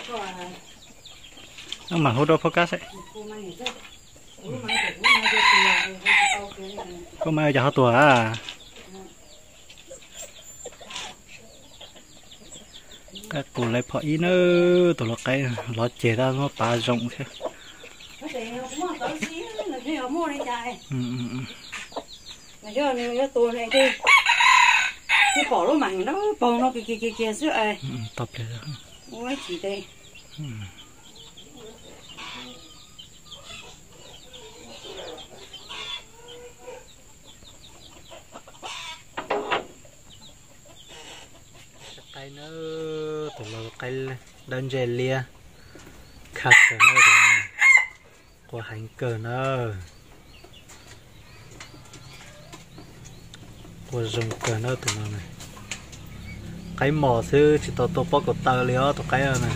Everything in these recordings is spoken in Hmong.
Mam hu rau phauj Kab seb. Koj mas cov ho tuag a. Qaib qus lawv phom ib na, tus lau qaib lov ceg tab muab pav zoo thiab. Pom lub mam nrab paug no kiag kiag kiag xwb. Qaib na, tus lau qaib dawb ntseg liab, khaj kawg na, qua heev kawg na, qua zoo kawg na tus no. Qaib mos xwb tsis tau tua pob kaus taw li os tus qaib na.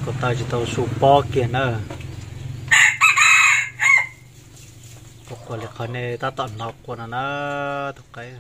Kaus taw tsis tau su pob kiag na. Qua qua li qhov nej tab tom hnov qua no na tus qaib.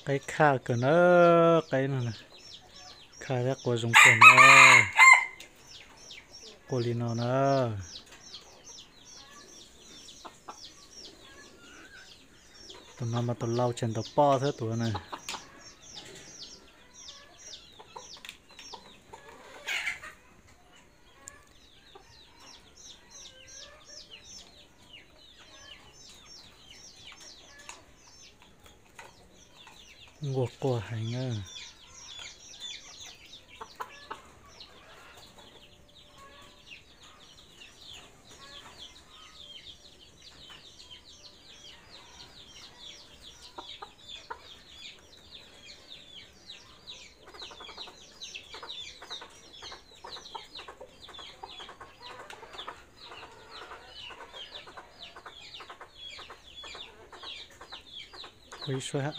Qaib khaj kawg na, qaib no khaj thiab qua zoo kawg na. Qua li no na. Tus no mas tus lau tseem ntaus pob thiab tus na. Nquag quaj heev na. Ib suab